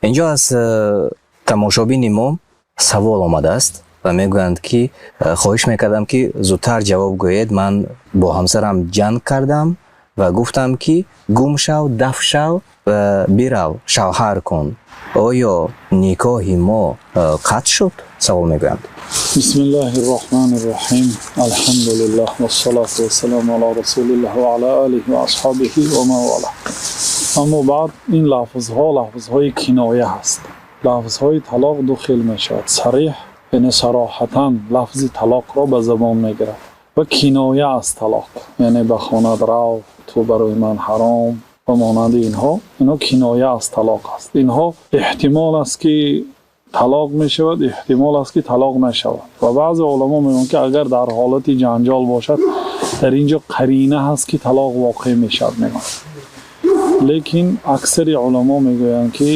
Инҷо аз тамошобини мо савол омадааст ва мегӯянд, ки хоҳиш мекардам, ки зудтар ҷавоб гӯед. Ман бо ҳамсарам ҷанг кардам ва гуфтам, ки гум шав, даф шав ва бирав шавҳар кун. Оё никоҳи мо қатъ шуд? Савол мегӯянд. Бисмиллаҳи роҳмани роҳим, алҳамдулиллаҳ, вассалату вассаламу ала расулиллаҳ ва ала олиҳи ва асҳобиҳи ва ман валаҳ. Аммо баъд, ин лафзҳо лафзҳои киноя ҳаст. Лафзҳои талоқ ду хел мешавад: сариҳ, яъне сароҳатан лафзи талоқро ба забон мегирад, ва киноя аз талоқ, яъне ба хонат рав, ту барои ман ҳаром ва монанди инҳо. Инҳо киноя аз талоқ аст. Инҳо эҳтимол аст, ки талоқ мешавад, эҳтимол аст, ки талоқ нашавад. Ва баъзе уламо мегӯянд, ки агар дар ҳолати ҷанҷол бошад, дар инҷо қарина ҳаст, ки талоқ воқеъ мешавад, мегӯянд. Лекин аксари уламо мегӯянд, ки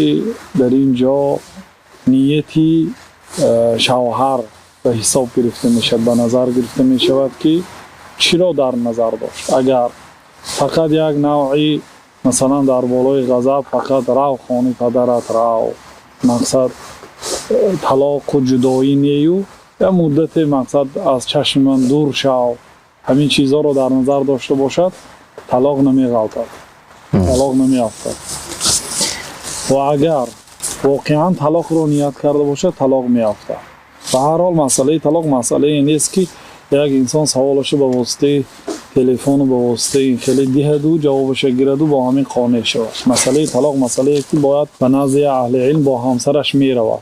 дар ин ҷо нияти шавҳар ба ҳисоб гирифта мешавад, ба назар гирифта мешавад, ки чиро дар назар дошт. Агар фақат як навъи, масалан, дар болои ғазаб фақат рав, хони падарат рав, мақсад талоқу ҷудоӣ нею, як муддате мақсад аз чашми ман дур шав, ҳамин чизҳоро дар назар дошта бошад, талоқ намеғалтад, талоқ намеафтад. Ва агар воқеан талоқро ният карда бошад, талоқ меафтад. Ба ҳар ҳол, масъалаи талоқ масъалае нест, ки як инсон саволашо ба воситаи телефону ба воситаи ин хеле диҳаду ҷавобаша гираду бо ҳамин қонеъ шавад. Масъалаи талоқ масъалае, ки бояд ба назди аҳли илм бо ҳамсараш меравад.